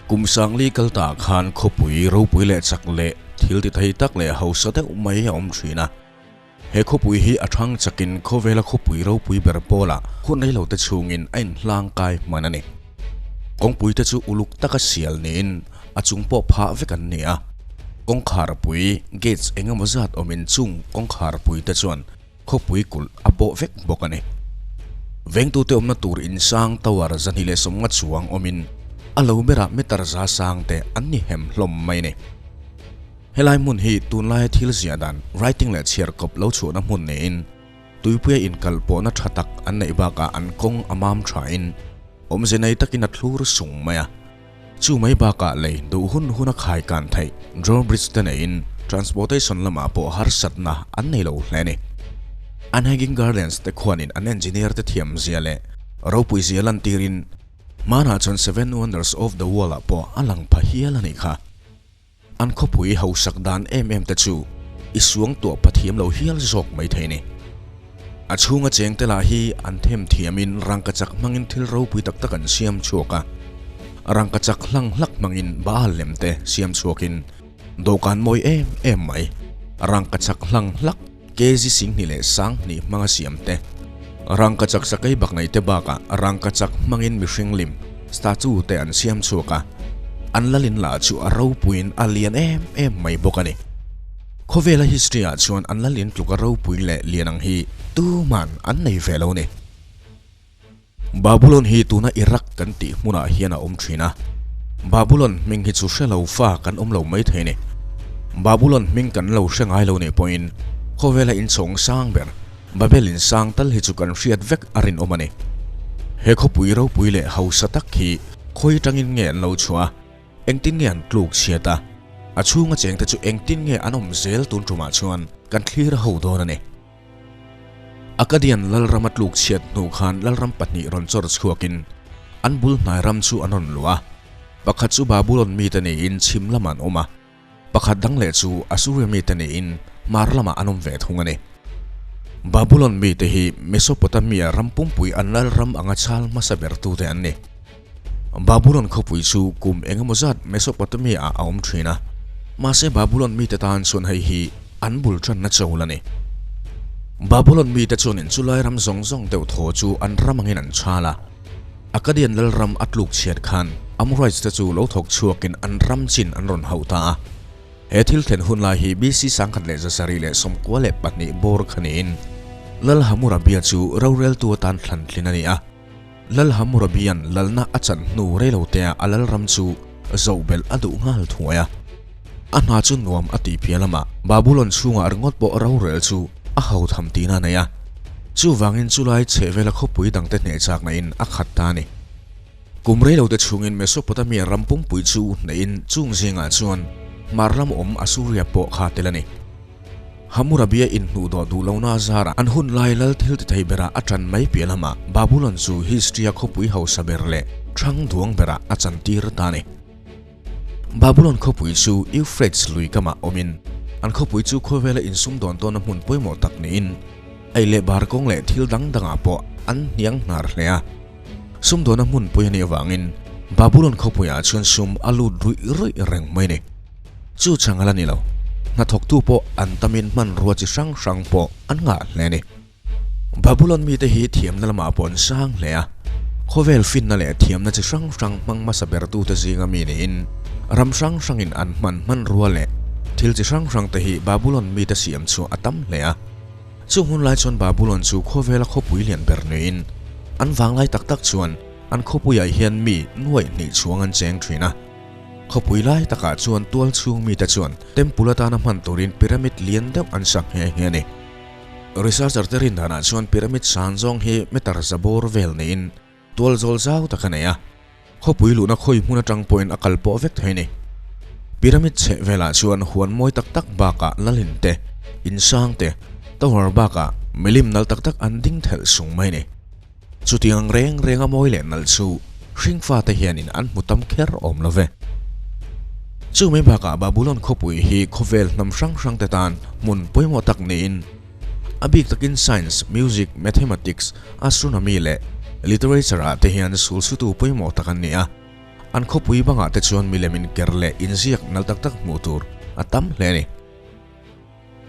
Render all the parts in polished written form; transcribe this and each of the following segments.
Kum sangli kal ta khan khawpui ropui leh chak leh thil ti thei tak leh hausa deuh mai a awm thin a. He khawpui hi a thang chakin khawvela khawpui ropui ber pawlah hun rei lo te chhungin a inhlang kai hman a ni. Kawngpui te chu uluk taka sial niin a chung pawh phah vek an ni a. Kawngkharpui, gates, engemaw zat awmin chung kawngkharpui te chuan khawpui kulh a pawh vek bawk a ni. Vengtute awmna tur insang tower 250 chuang awmin a lo berah meter za sang te an ni hem hlawm mai a ni. Helai hmun hi tunlaia thil ziah dan writing leh chhiar kawp lo chhuahna hmun niin tuipuia inkal pawhna tha tak an neih bakah an kawng a mam thain awmze nei takin a thlur sung mai a. Chu mai bakah lei duh hun hun a khai kan theih drawbridge te neiin transportation lamah pawh harsatna an nei lo hle a ni. An Hanging Gardens te khuanin an engineer te thiam zia leh ropui zia lantirin hmanah chuan Seven Wonders of the World ah pawh a lang pha hial a nih kha. An khawpui hausak dan em em te chu i suang tuah pathiam lo hial zawk mai thei ni. A chhunga cheng te lah hi an them thiamin rangkachak hmangin thil ropui tak tak an siam chhuak a. Rangkachak hlang hlak hmangin Baal lem te siam chhuakin dawhkan mawi em em mai rangkachak hlang hlak kg 72 hmanga siam te, rangkachak sakei bak nei te bakah rangkachak hmangin mihring lim, statue, te an siam chhuak a, an lalin lah chu a ropuiin a lian em em mai bawk a ni. Khawvela history ah chuan an lalin tluka ropui leh lian ang hi tuman an nei ve lo a ni. Babulon hi tuna Iraq kan tih hmunah hian a awm thin a. Babulon hming hi chu hre lo fa kan awm lo mai thei ni. Babulon hming kan lo hre ngai lo nih pawhin khawvela inchhawng sang ber Babel in sang tal hi chu kan hriat vek a rinawm a ni. He khawpui ropui leh hausa tak hi khawi tangin nge an lo chhuah a, engtin nge an tluk chhiat a, a chhunga chengte chu engtin nge an awm zel tun tumah chuan kan thlir ho dawn a ni. Akkadian lalram a tluk chhiat hnu khan lalram pahnih rawn chawr chhuakin an bul hnai ram chu an rawn luh a. Pakhat chu Babulon mite niin chhim lamah an awm a, pakhat dang leh chu Assuria mite niin hmar lamah an awm ve thung a ni. Babulon mite hi Mesopotamia ram pumpui an lalram anga chhal hmasa bertute an ni. Babulon khawpui chu kum engemaw zat Mesopotamia ah a awm thin a, mahse Babulon mite tan chuan hei hi an bul tanna chawl a ni. Babulon mite chuanin chulai ram zawng zawng deuh thaw chu an ram angin an chhal a. Akkadian lalram a tluk chhiat khan Amorites te chu lo thawk chhuakin an ram chin an rawn hauh ta a. He thil thlen hun lai hi BC 1192 bawr kha niin Lal Hammurabia chu roreltu atan thlan tlin a ni a. Lal Hammurabian lalna a chan hnu reilotea a lalram chu zohbelh a duh nghal thuai a. A hna chu nuam a tih piah lamah Babulon chhungah ringawt pawh rorel chu a ho tham tihna a nei a. Chuvangin chulai chhehvela khawpui dangte hnehchakna-in a khat ta a ni. Kum reilote chhungin Mesopotamia ram pumpui chu hneihin chung zingah chuan hmar lam awm Assuria pawh kha tel a ni. Hammurabia inhnuh dawh duh lohna a zarah an hun lai lal thil ti thei berah a ṭan mai piah lamah Babulon chu Histria khawpui hausa ber leh ṭhang duang berah a chantir ta a ni. Babulon khawpui chu Euphrates lui kamah awmin an khawpui chu khawvela insumdawn tawna hmun pawimawh tak niin ei leh bar kawng leh thil dang dangah pawh an hniang hnar hle a. Sumdawna hmunpui a nih avangin Babulon khawpuiah chuan sum a lut ruih ruih reng mai a ni. Chu chang a la ni lo. Hnathawktu pawh an tamin hmanrua chi hrang hrang pawh an ngah hle a ni. Babulon mite hi thiamna lamah pawh an sang hle a. Khawvel finna leh thiamna chi hrang hrang hmang hmasa bertute zinga mi niin ram hrang hrangin an hman hmanrua leh thil chi hrang hrangte hi Babulon mite siam chhuah a tam hle a. Chung hun lai chuan Babulon chu khawvela khawpui lian ber niin an vanglai tak tak chuan an khawpuiah hian mi nuaih hnih chhuang an cheng thin a. Khawpui lai takah chuan tual chhung mite chuan temple atana hman turin pyramid lian deuh an sak nghe nghe a ni. Researcher te rin danah chuan pyramid san zawng hi meter za bawr vel niin tual zawl zau tak a nei a, khawpui luhna khawi hmun atang pawhin a kal pawh vek thei a ni. Pyramid chheh velah chuan huan mawi tak tak bakah lalin te, insang te, tower bakah milim nal tak tak an ding thelh sung mai a ni. Chutiang reng renga mawi leh nalh chu hringfate hianin an hmu tam kher awm lo ve. Chumi bakah Babulon khawpui hi khawvel hnam hrang hrangte tan hmun pawimawh tak niin a bik takin science, music, mathematics, astronomy leh literature ah te hian sulsutu pawimawh tak an ni a. An khawpui bangah te chuan milem inker leh inziak nal tak tak hmuh tur a tam hle a ni.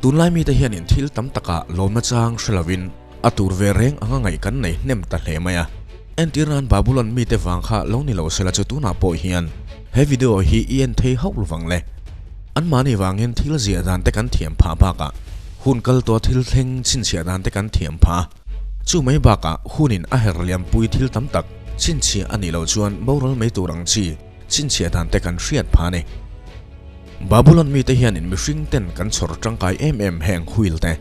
Tunlai mite hianin thil tam takah lawmna chang hre lovin a tur ve reng anga ngaih kan nei hnem ta hle mai a. Entir nan Babulon mite vang kha lo ni lo sela chu tunah pawh hian he video hi i en thei hauh lovang le. Anmahni vangin thil ziah dan te kan thiam phah bakah hun kal tawh thil thleng chhinchhiah dan te kan thiam phah a. Chu mai bakah hunin a her liampui thil tam tak chhinchhiah a nih loh chuan boral mai tur ang chi chhinchhiah dan te kan hriat phah a ni. Babulon mite hianin mihring ten kan chhawr tangkai em em heng wheel te,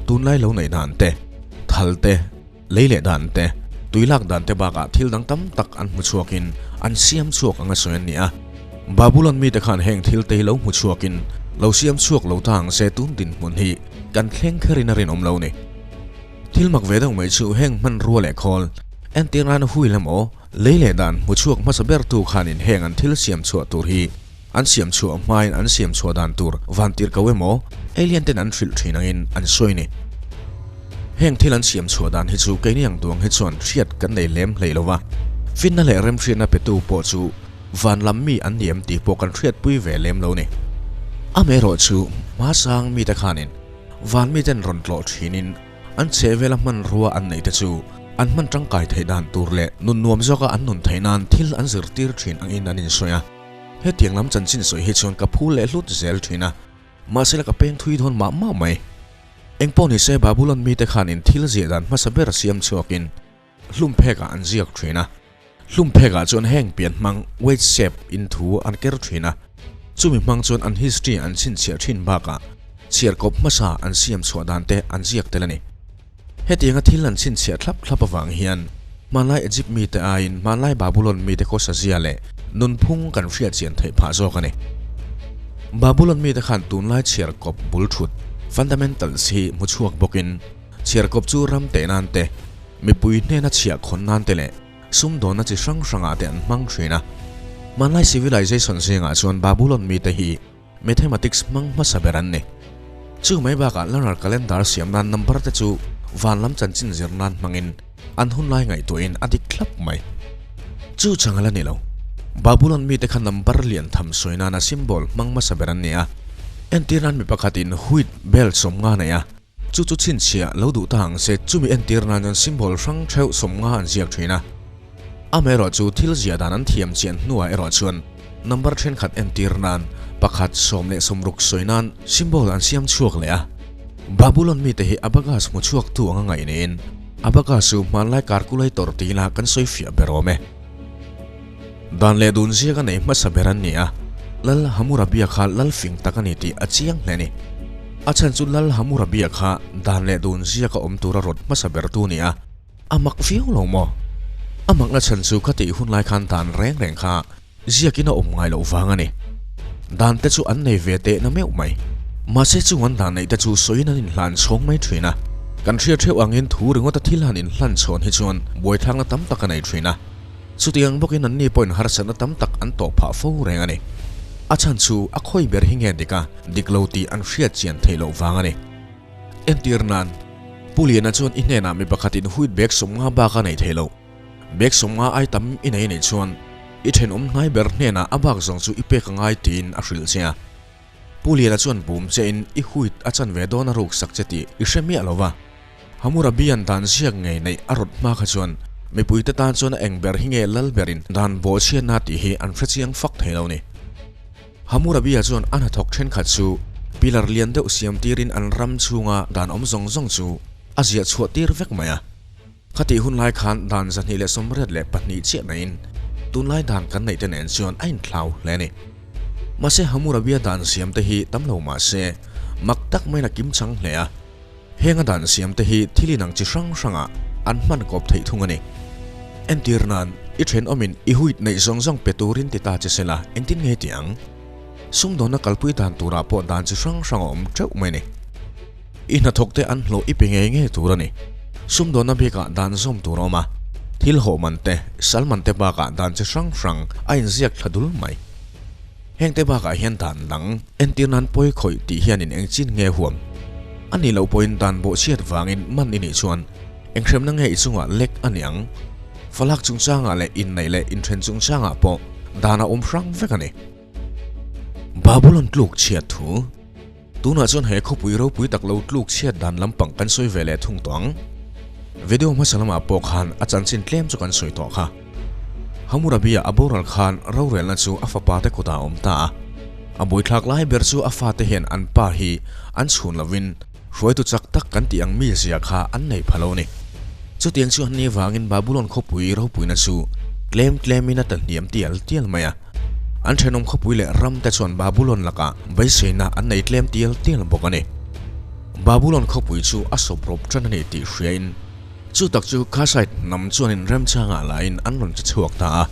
tunlai lo neih dan te, thal te, lei leh dan te, tui lak dan te bakah thil dang tam tak an hmu chhuakin an siam chhuak anga sawi an ni a. Babulon mite khan heng thil te hi lo hmu chhuakin lo siam chhuak lo ta ang se tun dinhmun hi kan thleng kherin a rinawm lo ni. Thil mak ve deuh mai chu heng hmanrua leh khawl, entir nana wheel emaw, lei leh dan hmu chhuak hmasa bertu khanin heng an thil siam chhuah tur hi An siam chhuah hmain an siam chhuah dan tur van tir ko emaw, alien ten an hrilh thin angin an sawi ni. Heng thil an siam chhuah dan hi chu keini ang duang hi chuan hriat kan nei lem hlei lo va, finna leh remhriatna petu pawh chu van lam mi an ni em tih pawh kan hriatpui ve lem lo ni. Amaherawh chu hmasang mite khanin van miten rawn tlawh thinin an chhehvela hmanrua an neih te chu an hman tangkai theih dan tur leh nun nuam zawka an nun theih nan thil an zirtir thin angin an insawi a. Hetiang lam chanchin sawi hi chuan ka phu leh hlut zel thin a, mahsela ka peng thui dawn mah mah mai. Engpawh ni se Babulon mite khanin thil ziah dan hmasa ber siam chhuakin hlum phekah an ziak thin a, hlum phekah chuan heng pian hmang wedge shape in thu an ker thin a, chumi hmang chuan an history an chhinchhiah thin bakah chhiarkawp hmasa an siam chhuah dan te an ziak tel a ni. Hetianga thil an chhinchhiah thlap thlap avang hian hmanlai Egypt mite aiin hmanlai Babulon mite khawsazia leh nunphung kan hriat chian theih phah zawk a ni. Babulon mite khan tunlai chhiarkawp bul thut, fundamentals, hi hmu chhuak bawkin chhiarkawp chu ram teh nan te, mipui hnena chhiah khawn nan te leh sumdawnna chi hrang hrangah te an hmang thin a. Hmanlai civilization zingah chuan Babulon mite hi Mathematics hmang hmasa ber an ni. Chu mai bakah lunar calendar siam nan number te chu van lam chanchin zir nan hmangin an hun lai ngaihtuahin a dik thlap mai. Chu chang a la ni lo. Babulon mite kha number lian tham sawi nana symbol hmang hmasa ber an ni a. Entir nan mi pakhatin wheat belt 50 nei a, chu chu chhinchhiah lo duh ta ang se chumi entir nan chuan symbol hrang theuh 50 an ziak thin a. Amaherawh chu thil ziah dan an thiam chian hnuah erawh chuan number thenkhat entir nan pakhat, 16 sawi nan symbol an siam chhuak leh a. Babulon mite hi abacus hmu chhuaktu anga ngaih niin abacus chu hmanlai calculator tiin kan sawi fiah ber awm e. Dan leh dun ziak a nei hmasa ber an ni a, Lal Hammurabi-a kha lal fing tak a ni tih a chiang hle a ni. A chhan chu Lal Hammurabi-a kha dan leh dun ziaka awm tura rawt hmasa bertu a ni a. A mak viau lo maw? A makna chhan chu ka tih hun lai khan dan reng reng kha ziakin a awm ngai loh vang a ni. Dan te chu an nei ve teh na meuh mai. Mahse chung an dan neih te chu sawiin an inhlan chhawng mai thin a. Kan hriat theuh angin thu ringawta thil han inhlan chhawn hi chuan buaithlakna tam tak a nei thin a. Chutiang bawkin anni pawhin harsatna tam tak an tawh phah fo reng a ni. A chhan chu a khawi ber hi nge dik a, dik lo tih an hriat chian theih loh vang a ni. Entir nan, Pu Liana chuan i hnenah mi pakhatin huit bag 50 bak a nei thei lo. Bag 50 ai tam i nei anih chuan i thenawm hnai ber hnenah a bak zawng chu i pek a ngai tiin a hrilh che a. Pu Liana chuan bum chein i huit a chan ve dawn a ruksak che tih i hre miah lo va. Hammurabi-a'n dan ziak ngei neih a rawt hma kha chuan mipuite tan chuan a eng ber hi nge lal berin dan bawhchhiatna tih hi an hrechiang fak thei lo ni. Hammurabi-a chuan a hnathawk thenkhat chu pillar lian deuh siam tirin an ram chhunga dan awm zawng zawng chu a ziah chhuah tir vek mai a. Khatih hun lai khan dan 282 chiah naiin tunlai dan kan neih te nen chuan a inthlau hle a ni. Mahse Hammurabi-a dan siam te hi tam lo mah se mak tak maiin a kimchang hle a. Heng a dan siam te hi thil inang chi hrang hrangah an hman kawp theih thung a ni. Entir nan, i thenawmin i huit neih zawng zawng pe turin ti ta che sela engtin nge ti ang? Sumdawnna kalpui dan turah pawh dan chi hrang hrang a awm teuh mai a ni. I hnathawk te an hlawh i pe ngei ngei tur a ni. Sumdawnna bikah dan zawm tur a awm a, thil hawh man te, sal man te bakah dan chi hrang hrang a inziak thla dul mai. Hengte bakah hian dan dang entir nan pawi khawih tih hianin eng chin nge huam? A nih loh pawhin dan bawhchhiat vangin man i nih chuan eng hremna nge i chungah lek a ni ang? Falak chungchangah leh inneih leh inthen chungchangah pawh Dan a awm hrang vek a ni. Babulon tluk chhiat thu. Tunah chuan he khawpui ropui tak lo tluk chhiat dan lampang kan sawi ve leh thung tawh ang. Video hmasa lamah pawh khan a chanchin tlem chu kan sawi tawh kha. Hammurabi-a a boral khan rorelna chu a fapa te kutah a awm ta a. A buaithlak lai ber chu a fate hian an pa hi an chhun lovin hruaitu chak tak kan tih ang mi zia kha an nei pha lo a ni. Chutiang chu an nih vangin Babulon khawpui ropuina chu tlem tlemin a ta hniam tial tial mai a. An thenawm khawpui leh ram te chuan Babulon lakah beiseina an nei tlem tial tial bawk a ni. Babulon khawpui chu a sawp rawp tan a ni tih hriain chu tak chu Kassite hnam chuanin remchangah lain an rawn che chhuak ta a.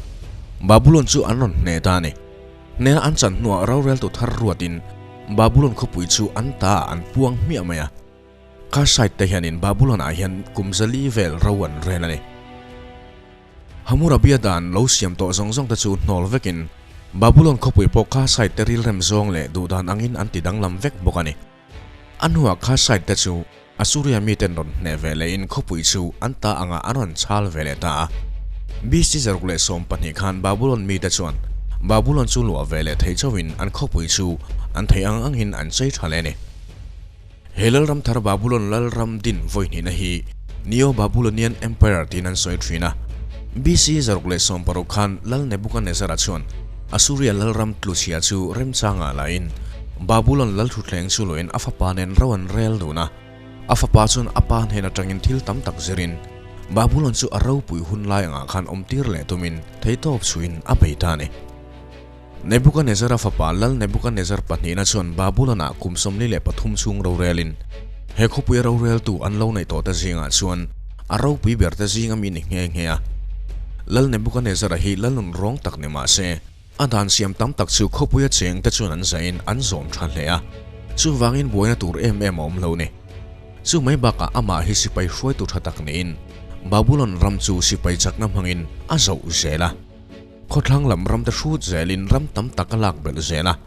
Babulon chu an rawn hneh ta a ni. Hnehna an chan hnuah roreltu thar ruatin Babulon khawpui chu an ta an puang hmiah mai a. Kassite te hianin Babulon-ah hian kum zali vel ro an rel a ni. Hammurabi-a dan lo siam tawh zawng zawng te chu hnawl vekin Babulon khawpui pawh kha site te rilrem zawng leh duhdan angin an ti danglam vek bawk a ni. A hnuah kha site te chu Assuria miten rawn hneh ve lehin khawpui chu an ta angah an rawn chhal ve leh ta a. BC 112 khan Babulon mite chuan Babulon chu luah ve leh thei chauhin an khawpui chu an theih ang angin an chei tha leh a ni. He lalram thar Babulon lalram din vawihnihna hi Neo-Babylonian Empire tiin an sawi thin a. BC 160 khan Lal Nebuchadnezzar-a chuan Assuria lalram tluchhia chu remchangah lain Babulon lalthutthleng chu luahin a fapa nen ro an rel dun a. A fapa chuan a pa hnen atangin thil tam tak zirin Babulon chu a ropui hun lai angah khan awmtir leh tumin theihtawp chhuiin a bei ta a ni. Nebuchadnezzar-a fapa Lal Nebuchadnezzar pahnihna chuan Babulon-ah kum 43 chhung rorelin, he khawpuia roreltu an lo neih tawhte zingah chuan a ropui berte zinga mi ni nghe nghe a. Lal Nebuchadnezzar-a hi lal nun rawng tak ni mah se, a dan siam tam tak chu khawpuia chengte chuan an zahin an zawm tha hle a, chuvangin buaina tur em em a awm lo ni. Chu mai bakah amah hi sipai hruaitu tha tak niin Babulon ram chu sipai chakna hmangin a zoh zel a. Khawthlang lam ramte hrut zelin ram tam tak a lak belh zel a,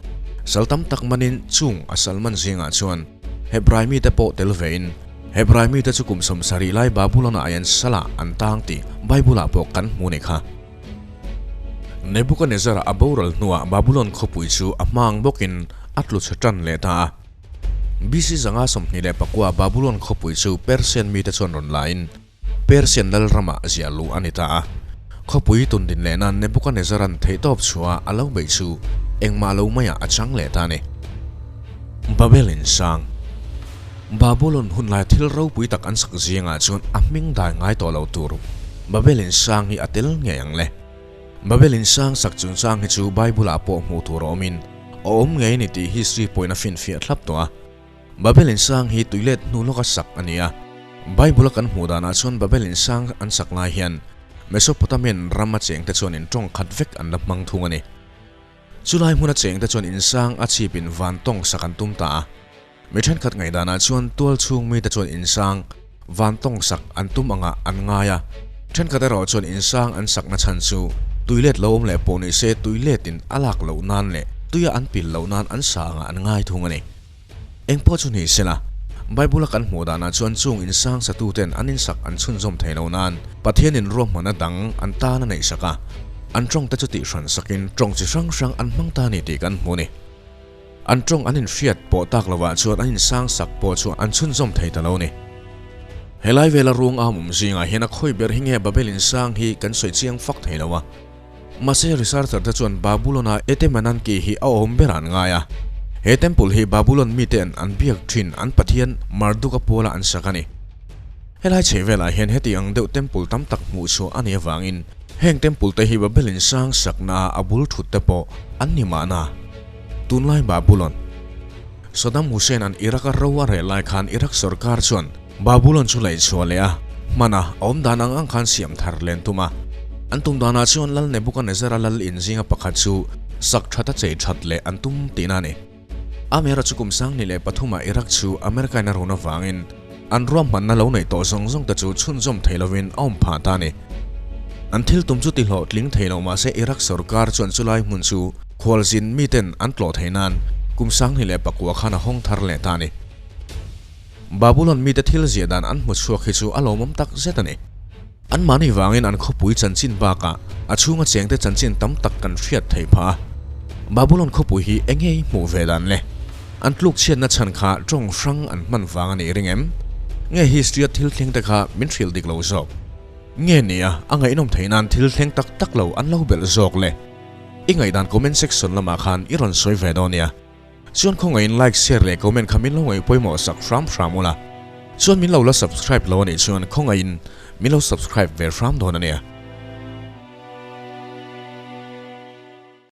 sal tam tak manin chung a sal man zingah chuan Hebrai mite pawh tel vein Hebrai mite chu kum 70 lai Babulon-ah hian salah an tang tih Bible-ah pawh kan hmu ni kha. Nebuchadnezzar-a a boral hnuah Babulon khawpui chu a hmang bawkin a tlu chhe tan leh ta a. BC 529 Babulon khawpui chu Persian mite chuan rawn lain Persian lal ramah ziah luh a ni ta a. Khawpui tundin leh nan Nebuchadnezzar-a'n theihtawp chhuah a lo beih chu engmah lo maiah a chang leh ta a ni. Babel insang. Babulon hunlai thil ropui tak an sak zingah chuan a hming dai ngai tawh lo tur Babel insang hi a tel ngei ang le. Babel insang sak chungchang hi chu Bible-ah pawh hmuh tur a awmin a awm ngei a ni tih history pawhin a finfiah thlap tawh a. Babel insang hi tuilet hnu lawka sak a ni a. Bible-a kan hmuh danah chuan Babel insang an sak lai hian Mesopotamian rama chengte chuan in tawng khat vek an la hmang thung a ni. Chulai hmuna chengte chuan insang a chhipin van tawng sak an tum ta a. Mi thenkhat ngaihdanah chuan tual chhung mite chuan insang van tawng sak an tum angah an ngai a. Thenkhat erawh chuan insang an sakna chhan chu tuilet lo awm leh pawh ni se tuiletin a lak loh nan leh tuia an pil loh nan an sa angah an ngai thung a ni. Engpawh chu ni sela, Bible-a kan hmuh danah chuan chung insang satuten an insak an chhunzawm thei lo nan Pathianin ruahmanna dang an tan a neihsak a, an tawngte chu tihhran sakin tawng chi hrang hrang an hmang ta a ni tih kan hmu a ni. An tawng an inhriat pawh tak lovah chuan an insang sak pawh chu an chhunzawm thei ta lo a ni. Helai vela ruang am awm zingah hian a khawi ber hi nge Babel insang hi kan sawi chiang fak thei lo a. Mahse researcher te chuan Babulon-a Etemenanki hi a awm ber an ngai a. He temple hi Babulon mite'n an biak thin an pathian Marduk-a puala an sak a ni. Helai chheh velah hian heti ang deuh temple tam tak hmuh chhuah a nih avangin heng temple te hi Babel in sang sakna a bul thut te pawh an ni mahna. Tunlai Babulon. Saddam Hussein an Iraq-a ro a reh lai khan Iraq sorkar chuan Babulon chu laih chhuah leh a, hmana a awm dan ang ang khan siam thar len tum a. An tum danah chuan Lal Nebuchadnezzar-a lal in zinga pakhat chu sak that a chei that leh an tum tihna a ni. Amera chu kum 2003-ah Iraq chu America-in a run avangin an ruahmanna lo neih tawh zawng zawng te chu chhunzawm thei lovin a awm phah ta a ni. An thil tum chu tihlawhtling thei lo mahse Iraq sorkar chuan chulai hmun chu khualzin miten an tlawh thei nan kum 2009 khan a hawng thar leh ta a ni. Babulon mite thil ziah dan an hmu chhuak hi chu a lawmawm tak zet a ni. Anmahni vangin an khawpui chanchin bakah a chhunga chengte chanchin tam tak kan hriat theih phah a. Babulon khawpui hi eng nge i hmuh ve dan le? An tluk chhiatna chhan kha tawng hrang an hman vang a nih ring em? Nge history-a thil thleng te kha min hrilh dik lo zawk? Nge nia, a ngaihnawm theih nan thil thleng tak tak lo an lo belh zawk le? I ngaihdan comment section lamah khan i rawn sawi ve dawn nia. Chuan khawngaihin like, share leh comment kha min lo ngaih pawimawh sak hram hram ula. Chuan min lo la subscribe lo a nih chuan khawngaihin min lo subscribe ve hram dawn a nia.